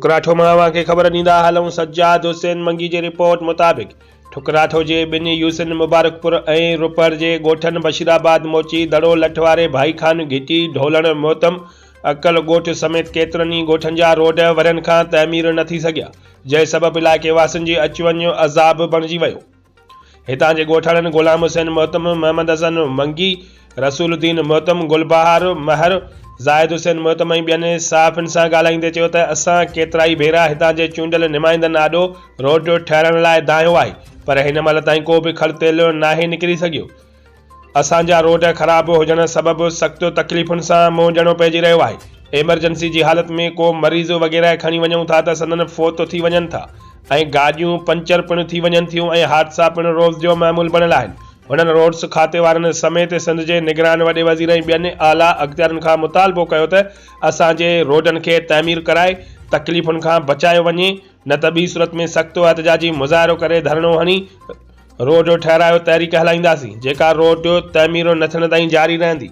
ٺڪراٺو مان اوهان کي خبر ڏيندا هلون سجاد حسين منگي جي رپورٽ مطابق ٺڪراٺو جي ٻن يوسين مبارڪپور ۽ روپڙ جي ڳوٺن بشير آباد موچي دڙو لٺ واري ڀائي خان گهٽي ڍولڻ مهتم عقل ڳوٺ سميت ڪيترن ئي ڳوٺن جا روڊ ورهين کان تعمير نه ٿي سگهيا جنهن سبب علائقي واسين جي اچ وڃ عذاب بڻجي ويو. هتان جي ڳوٺاڻن غلام حسين مهتم، محمد حسن منگي، رسول الدين مهتم، گل بهار مهر، زاهد حسين مهتم ۽ ٻين صحافين سان ڳالهائيندي چيو ته اسان ڪيترائي ڀيرا هتان جي چونڊيل نمائندن آڏو روڊ ٺهرائڻ لاء دانهيو آهي پر هن مهل تائين ڪو به کڙ تيل ناهي نڪري سگهيو. اسان جا روڊ خراب هجڻ سبب سخت تڪليفن سان منهن ڏيڻو پئجي رهيو آهي، ايمرجنسي جي حالت ۾ ڪو مريض وغيره کڻي وڃون ٿا ته سندن فوت ٿي وڃن ٿا ۽ گاڏيون پنچر پڻ ٿي وڃن ٿيون ۽ حادثا پڻ روز جو معمول بڻيل آهن. هنن روڊس کاتي وارن سميت سنڌ جي نگران وڏي وزير ۽ ٻين اعليٰ اختيارين کان مطالبو ڪيو ته اسان جي روڊن کي تعمير ڪرائي تڪليفن کان بچايو وڃي نه ته ٻي صورت ۾ سخت احتجاجي مظاهرو ڪري ڌرڻو هڻي روڊ ٺهرايو تحريڪ هلائينداسين جيڪا روڊ تعمير نه ٿيڻ تائين جاري رهندي.